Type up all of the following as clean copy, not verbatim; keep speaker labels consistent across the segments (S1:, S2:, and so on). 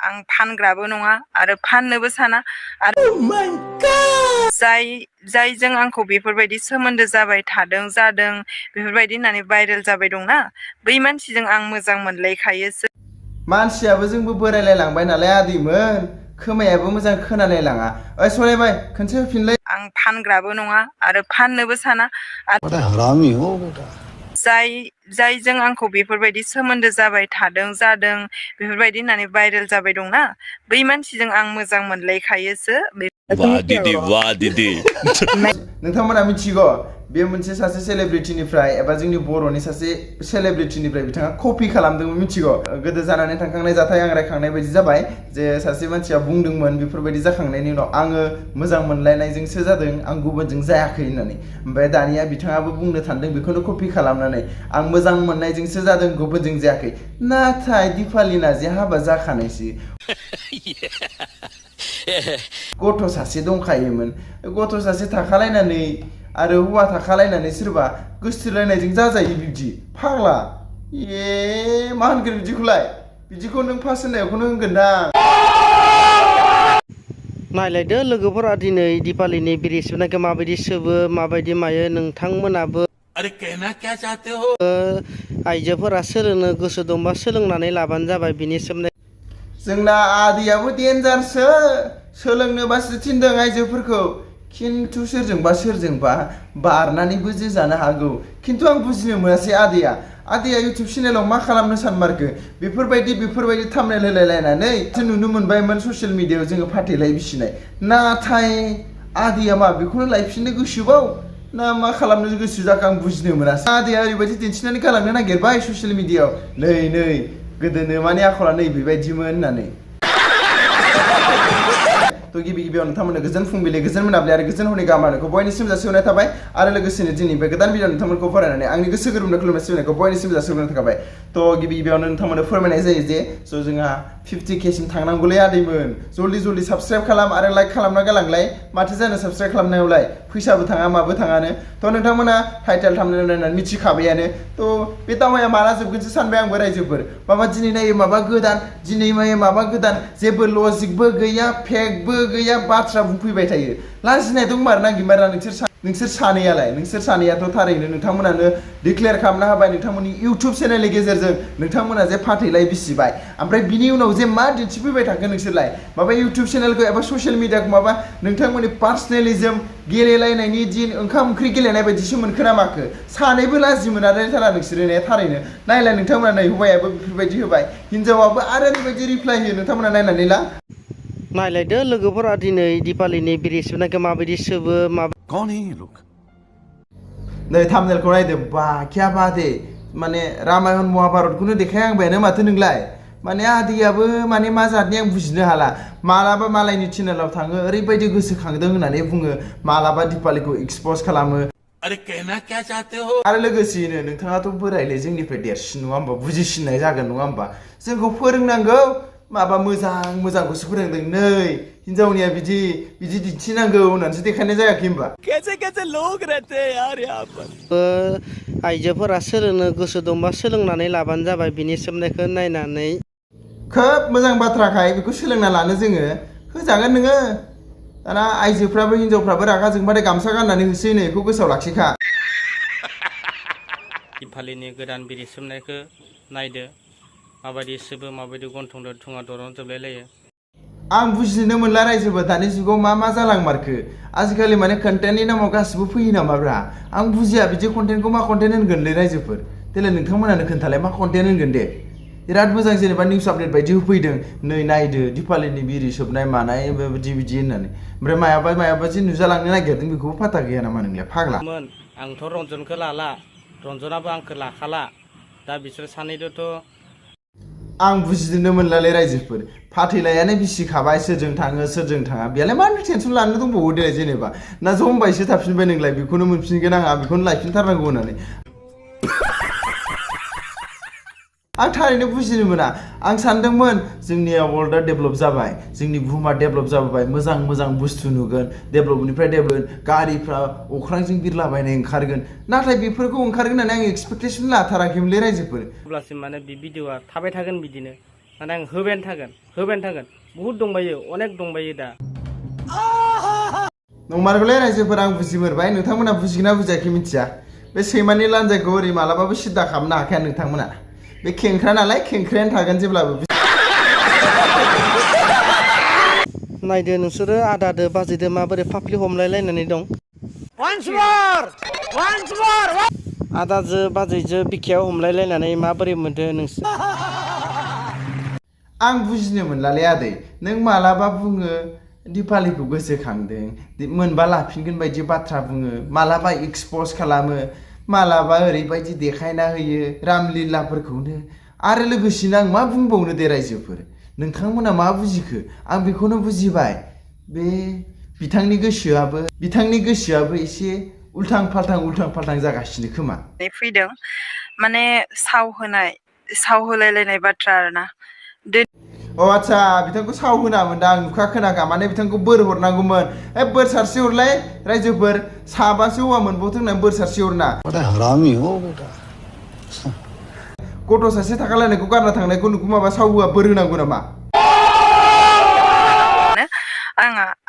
S1: आं फानग्राबो नङा आरो फाननोबो साना आरो जायजों आंखौ बेफोरबायदि सोमोन्दो जाबाय जादों बेफोरबायदि होननानै भाइरेल जाबाय दंना बै मानसिजों आं मोजां मोनलायखायोसो।
S2: मानसियाबो जोंबो बोरायलायलांबाय नालाय आदैमोन खोमायाबो मोजां खोनालायलाङा। ओइ सलायबाय खनसे होफिनलाय।
S1: आं फानग्राबो नङा आरो फाननोबो साना आरो जायजों आंखौ बेफोरबायदि सोमोन्दो जाबाय जादों बेफोरबायदि होननानै भाइरेल जाबाय दंना बै मानसिजों आं मोजां मोनलायखायोसो।
S3: वाह दीदी
S2: नोंथांमोना मिथिगौ बे मोनसे सासे सेलिब्रिटिनिफ्राय एबा जोंनि बर'नि सासे सेलिब्रिटिनिफ्राय बिथाङा कपि खालामदोंमोन मिथिगौ। गोदो जानानै थांखांनाय जाथाय आं रायखांनाय बायदि जाबाय जे सासे मानसिया बुंदोंमोन बेफोरबायदि जाखांनायनि उनाव आङो मोजां मोनलायनायजोंसो जादों आं गुबुनजों जायाखै होननानै। ओमफ्राय दानिया बिथाङाबो बुंनो सानदों बेखौनो कपि खालामनानै आं मोजां मोननायजोंसो जादों गुबुनजों जायाखै। नाथाय दिपालिना जे हाबा जाखानायसो गथ' सासे दंखायोमोन गथ' सासे थाखालायनानै आरो हौवा थाखालायनानै सोरबा गोसथोलायनायजों जाजायो बिदि फाग्ला मा होनगोन बिदिखौलाय बिदिखौ नों फास होननायखौनो होनगोन दा।
S4: नायलायदो लोगोफोरा दिनै दिपालिनि बिरि सोबनायखौ माबायदि सोबो माबायदि मायो नोंथांमोनाबो आइजोफोरा सोलोंनो गोसो दंबा सोलोंनानै लाबानो जाबाय बिनि सोमोन्दै।
S2: जोंना आदैयाबो डेन्जारसो सोलोंनोबासो थिनदों आइजोफोरखौ खिन्थु सोरजोंबा बारनानैबो जो जानो हागौ। खिन्थु आं बुजिनो मोनासै आदैया इउटुब चेनेलाव मा खालामनो सानमारखो बेफोरबायदि थाम्बनेल होलायलायनानै नुनो मोनबायमोन ससियेल मिडियायाव जोङो फाथैलाय बिसिनाय। नाथाय आदैया मा बेखौनो लायफिननो गोसोबाव ना मा खालामनो गोसो जाखो आं बुजिनो मोनासै। आदैया ओरैबायदि दिन्थिनानै गालांनो नागिरबाय ससियेल मिडियायाव नै गोदोनो माने आखला नै बेबायदिमोन होननानै। तो गिबियाव नोंथांमोननो गोजोन फुंबिलि गोजोन मोनाबिलि आरो गोजोन हरनि गाहाम हामलायनायखौ बयनिसिम जासिहरनाय थाबाय आरो लोगोसेनो दिनै बे गोदान भिडिअ नोंथांमोनखौ फरायनानै आंनि गोसो गोरबोनिफ्राय खुलुमनाय सिबिनायखौ बयनिसिम जासिहरनाय थाबाय। तो गिबियावनो नोंथांमोननो फोरमायनाय जायो जे जोंहा 50K सिम थांनांगौलै आदैमोन जल्दि साबस्क्राइब खालाम आरो लाइक खालामना गालांलाय माथो जानो साबस्क्राइब खालामनायावलाय फैसाबो थाङा माबो थाङानो। तो नोंथांमोना टाइटेल थाम्बनेल नायनानै मिथिखाबायानो। तो बे दावाया माला जोबगोनसो सानबाय आंबो रायजोफोर माबा दिनै नायो माबा गोदान जेबो लजिकबो गैया फेकबो गैया बाथ्रा बुंफैबाय थायो। लाजिनाय दंमारोना गैमारा नोंसोर सानैयाथ' थारैनो नोंथांमोनानो डिक्लेयार खालामना होबाय नोंथांमोननि इउटुब चेनेलनि गेजेरजों नोंथांमोना जे फाथैलाय बिसिबाय ओमफ्राय बिनि उनाव जे मा दिन्थिफैबाय थाखो नोंसोरलाय माबा इउटुब चेनेलखौ एबा ससियेल मिडियाखौ माबा नोंथांमोननि पार्सनेलिजम गेलेलायनायनि दिन ओंखाम ओंख्रि गेलेनाय बायदिसो मोनखो ना माखो सानैबो लाजि मोनाथारा नोंसोरो ने थारैनो। नायलाय नोंथांमोना नै हौवायाबो बेफोरबायदि होबाय हिनजावाबो आरो बेबायदि रिप्लाय होयो नोंथांमोना नायनानै ला।
S4: नायलायदो लोगोफोरा दिनै दिपालिनि बिरि सोबनायखौ माबायदि सोबो
S2: नै थाम्बनेलखौ नायदो बा क्या बात है माने रामायण महाभारतखौनो देखायहांबायानो माथो नोंलाय। माने आदैयाबो माने मा जादनि आं बुजिनो हाला मालाबा मालायनि चेनेलाव थाङो ओरैबायदि गोसोखांदों होननानै बुङो मालाबा दिपालिखौ एक्सपज खालामो। आरो लोगोसेयैनो नोंथाङाथ' बोरायले जोंनिफ्राय देरसिन नङा होमबा बुजिसिननाय जागोन नङा होमबा जोंखौ फोरोंनांगौ माबा मोजांखौसो फोरोंदों नै हिनजावनिया बिदि दिन्थिनांगौ होननानैसो देखायनाय जायाखै होमबा।
S4: आइजोफोरा सोलोंनो गोसो दंबा सोलोंनानै लाबानो जाबाय बिनि सोमोन्दैखौ नायनानै।
S2: खोब मोजां बाथ्राखाय बेखौ सोलोंना लानो जोङो होजागोन नोङो। दाना आइजोफ्राबो हिनजावफ्राबो रागा जोंबाथाय गामसा गाननानै होसोयो बेखौ गोसोआव लाखिखा।
S4: दिपालिनि गोदान बिरि सोबनायखौ नायदो माबायदि सोबो माबायदि गन्थंजों थुङा दरन जोबलायलायो।
S2: आं बुजिनो मोनला रायजोबो दानि जुगाव मा जालांमारखो आजिखालि माने कन्टेन्टनि नामाव गासिबो फैयो नामाब्रा आं बुजिया बिदि कन्टेन्टखौ मा कन्टेन्ट होनगोनलै रायजोफोर देलाय नोंथांमोनानो खोन्थालाय मा कन्टेन्ट होनगोन दे। बिराद मोजां जेनेबा निउस आपडेट बायदि होफैदों नै नायदो दिपालिनि बिरि सोबनाय मानाय बिदि होननानै ओमफ्राय मायाबा जे नुजालांनो नागिरदों बेखौबो फाता गैया नामा नोंलाय फाग्ला।
S4: आंथ' रन्जनखौ लाला रन्जनाबो आंखौ लाखाला दा बिसोर सानैजोंथ'
S2: आं बुजिनो मोनलालै रायजोफोर फाथैलायानो बिसिखाबाय सोरजों थाङो सोरजों थाङा बेयालाय मानो टेनसन लानो दंबावो दे जेनेबा ना जमबायसो थाफिनबाय नोंलाय बेखौनो मोनफिनगोन आंहा बेखौनो लायफिनथारनांगौ होननानै। आं थारैनो बुजिनो मोना आं सानदोंमोन जोंनिया वर्ल्डआ डेभेलप जाबाय जोंनि बुहुमा डेभेलप जाबाय मोजां बुस्थु नुगोन डेभेलपनिफ्राय डेभेलप गारिफ्रा अख्रांजों बिरलाबायनाय ओंखारगोन नाथाय बेफोरखौ ओंखारगोन होननानै आं एक्सपेक्टेसन लाथाराखैमोनलै रायजोफोर।
S4: अब्लासिम माने बे भिडिअआ थाबाय थागोन बिदिनो माने आं होबायानो थागोन बुहुद दंबायो अनेक दंबायो दा
S2: नंमारगौलै रायजोफोर आं बुजिमोरबाय नोंथांमोना बुजिगोना बुजियाखै मिथिया बे सैमानि लान्जायखौ ओरै मालाबाबो सिदा खालामनो हाखाया नोंथांमोना बे खेंख्रा नालाय खेंख्रायानो थागोन जेब्लाबो
S5: नायदो नोंसोरो आदादो बाजैदो माबोरै फाफ्लि हमलायलायनानै दं आदाजो बाजैजो बिखायाव हमलायलायनानै माबोरै मोनदो नोंसोर
S2: आं बुजिनो मोनलालै आदै नों मालाबा बुङो दिपालिखौ गोसोखांदों मोनबा लाफिनगोन बायदि बाथ्रा बुङो मालाबा एक्सप'ज खालामो मालाबा ओरैबायदि देखायना होयो रामलीलाफोरखौनो आरो लोगोसेनो आं मा बुंबावनो दे रायजोफोर नोंथांमोना मा बुजिखो आं बेखौनो बुजिबाय बे बिथांनि गोसोआबो एसे उल्थां फाल्थां जागासिनो खोमा
S1: फैदों माने साव होलायलायनाय बाथ्रा आरोना
S2: अ आच्छा बिथांखौ साव होनामोन दा आं नुखा खोनाखा माने बिथांखौ बोर हरनांगौमोन बोर सारसे हरलाय रायजोफोर साबासो हौवा मोनबावथों होननानै बोर सारसे हरना गथ' सासे थाखालायनायखौ गारना थांनायखौ नुखौ माबा साव होआ बोर होनांगौ नामा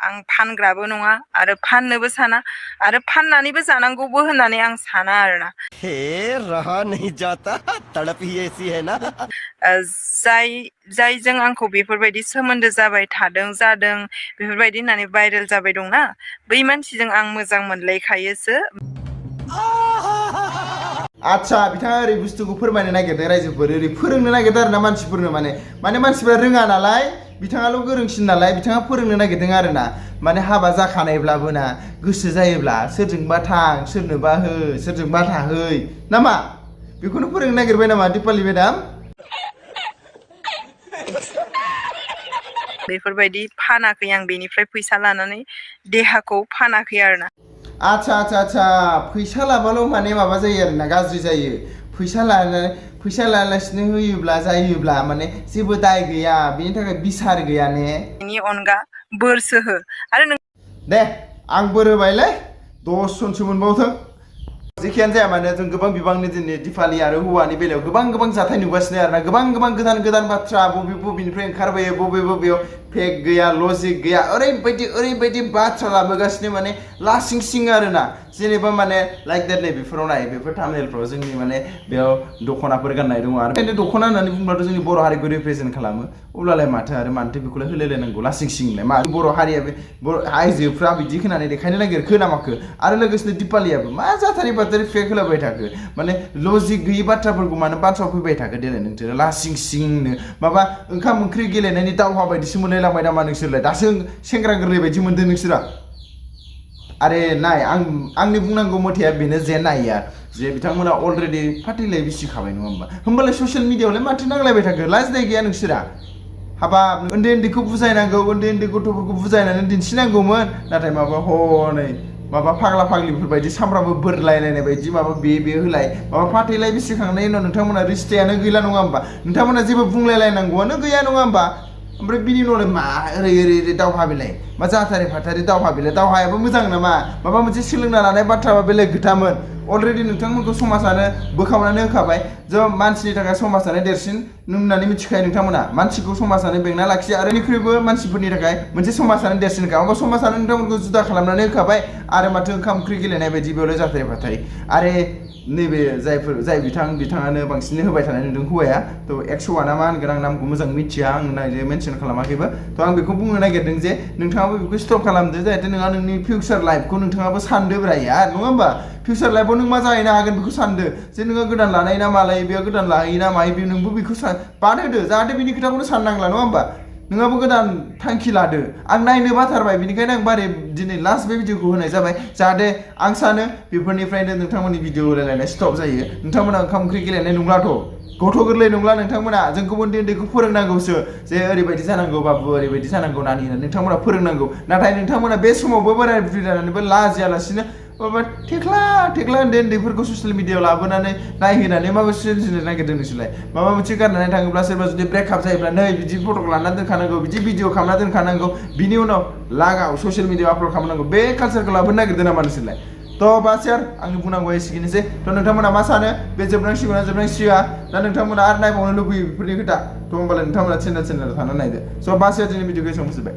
S1: आं फानग्राबो नङा आरो फाननोबो साना आरो फाननानैबो जानांगौबो होननानै आं साना आरोना
S5: रहा नहीं जाता तड़प ही ऐसी है ना
S1: जायजों आंखौ बेफोरबायदि सोमोन्दो जाबाय जादों बेफोरबायदि होननानै भाइरेल जाबाय दंना बै मानसिजों आं मोजां मोनलायखायोसो
S2: आच्छा बिथाङा ओरै बुस्थुखौ फोरमायनो नागिरदों रायजोफोर ओरै फोरोंनो नागिरदों आरोना मानसिफोरनो माने मानसिफोरा रोङा नालाय बिथाङाल' गोरोंसिन नालाय बिथाङा फोरोंनो नागिरदों आरोना माने हाबा जाखानायब्लाबो ना गोसो जायोब्ला सोरजोंबा थां सोरनोबा हो सोरजोंबा थाहै नामा बेखौनो फोरोंनो नागिरबाय नामा दिपालि मेडाम
S1: बेफोरबायदि फानाखै आं बेनिफ्राय फैसा लानानै देहाखौ फानाखै आरोना
S2: आच्छा फैसा लाबाल' माने माबा जायो आरोना गाज्रि जायो फैसा लायालासिनो जायोब्ला माने जेबो दाय गैया बेनि थाखाय बिसार गैया ने
S1: बेनि अनगा बोरसो हो आरो
S2: दे आं बोर होबायलै 10 जनसो मोनबावथों जेखियानो जाया मानो जों गोबां बिबांनि दिनै दिपालि आरो हौवानि बेलायाव गोबां जाथाय नुगासिनो आरोना गोबां गोदान बाथ्रा बबेनिफ्राय ओंखारबोयो बबेयाव फेक गैया लजिक गैया ओरैबायदि बाथ्रा लाबोगासिनो माने लासिं सिं आरोना जेनेबा माने लाइक देट नै बेफोराव नाय बेफोर थामनेलफ्राव जोंनि माने बेयाव दख'नाफोर गाननाय दङ आरो बेनो दख'ना होननानै बुंब्लाथ' जोंनि बर' हारिखौ रिप्रेजेन्ट खालामो अब्लालाय माथो बेखौलाय होलायलायनांगौ लासिं सिंलाय मा बर' हारिया बे बर' आइजोफ्रा बिदि होनानै देखायनो नागिरखो नामाखो आरो लोगोसेनो दिपालियाबो मा जाथारै फेक होलाबाय थाखो माने लजिक गैयि बाथ्राफोरखौ मानो बाथ्रा फैबाय थाखो देलाय नोंसोरो लासिं सिंनो माबा ओंखाम ओंख्रि गेलेनायनि दावहा बायदिसो मोनलायलांबाय नामा नोंसोरलाय दासो सेंग्रा गोरलै बायदि मोनदों नोंसोरा आरे नाय आंनि बुंनांगौ मथेया बेनो जे नाया जे बिथांमोना अलरेडि फाटिलाय बिसिखाबाय नङा होमबालाय ससियेल मिडियाआवलाय माथो नांलायबाय थाखो लाजिनाय गैया नोंसोरा हाबाब उन्दैखौ बुजायनांगौ उन्दै गथ'फोरखौ बुजायनानै दिन्थिनांगौमोन नाथाय माबा हनै माबा फाग्ला फाग्लिफोर बायदि सामफ्रामबो बोरलायलायनाय बायदि माबा बे होलाय माबा फाथैलाय बिसिखांनायनि उनाव नोंथांमोना रिस्टेयानो गैला नङा होमबा नोंथांमोना जेबो बुंलायलायनांगौआनो गैया नङा होमबा ओमफ्राय बिनि उनावलाय मा ओरै दावहा बिलाय मा जाथारै फाथारै दावहा बिलाय दावहायाबो मोजां नामा माबा मोनसे सोलोंना लानाय बाथ्राबा बेलेग खोथामोन अलरेडि नोंथांमोनखौ समाजानो बोखावनानै होखाबाय जे मानसिनि थाखाय समाजानो देरसिन होननानै मिथिखायो नोंथांमोना मानसिखौ समाजानो बेंना लाखियो आरो बेनिख्रुइबो मानसिफोरनि थाखाय मोनसे समाजानो देरसिनखा अबा समाजानो नोंथांमोनखौ जुदा खालामनानै होखाबाय आरो माथो ओंखाम ओंख्रि गेलेनाय बायदि बेयावलाय जाथारै फाथारै आरो नैबे जाय बिथाङानो बांसिन होबाय थानाय नुदों हौवाया थ' एक्स'आ ना मा होनगोन आं नामखौ मोजां मिथिया आं नायनो मेनसन खालामाखैबो थ' आं बेखौ बुंनो नागिरदों जे नोंथाङाबो बेखौ स्टप खालामदो जाहाथे नोंहा नोंनि फिउचार लाइफखौ नोंथाङाबो सानदो ब्राया नङा होमबा फिउचार लाइफआव नों मा जाहैनो हागोन बेखौ सानदो जे नोङो गोदान लानाय ना मालाय बेयाव गोदान लाहैयो ना मायो नोंबो बेखौ बाद होदो जाहाथे बिनि खोथाखौनो साननांला नङा होमबा नोंहाबो गोदान थांखि लादो आं नायनो बाथारबाय बेनिखायनो आं बारे दिनै लास्ट बे भिडिअखौ होनाय जाबाय जाहाथे आं सानो बेफोरनिफ्रायनो नोंथांमोननि भिडिअ रायलायनाय स्टप जायो नोंथांमोना ओंखाम ओंख्रि गेलेनाय नंलाथ' गथ' गोरलै नंला नोंथांमोना जोंखौबो उन्दैखौ फोरोंनांगौसो जे ओरैबायदि जानांगौ बाबु ओरैबायदि जानांगौ नानि होननानै नोंथांमोना फोरोंनांगौ नाथाय नोंथांमोना बे समावबो बोराय बुरि जानानैबो लाजियालासिनो माबा थेख्ला उन्दैफोरखौ ससियेल मिडियाआव लाबोनानै नायहोनानै माबा सोरजिनो नागिरदों नोंसोरलाय माबा मोनसे गारनानै थाङोब्ला सोरबा जुदि ब्रेकआप जायोब्ला नै बिदि फट'खौ लानानै दोनखानांगौ बिदि भिडिअ खालामना दोनखानांगौ बिनि उनाव लागाव ससियेल मिडियाआव आपल'ड खालामनांगौ बे कालचारखौ लाबोनो नागिरदों नामा नोंसोरलाय थ' बासियार आंनि बुंनांगौ एसेखिनिसै थ' नोंथांमोना मा सानो बे जोबनांसिगौ ना जोबनांसिगौ दा नोंथांमोना आरो नायबावनो लुबैयो बेफोरनि खोथा थ' होमबालाय नोंथांमोना चेनेल थाना नायदो स' बासियार दिनै भिडिअखौ एसेयावनो फोजोबबाय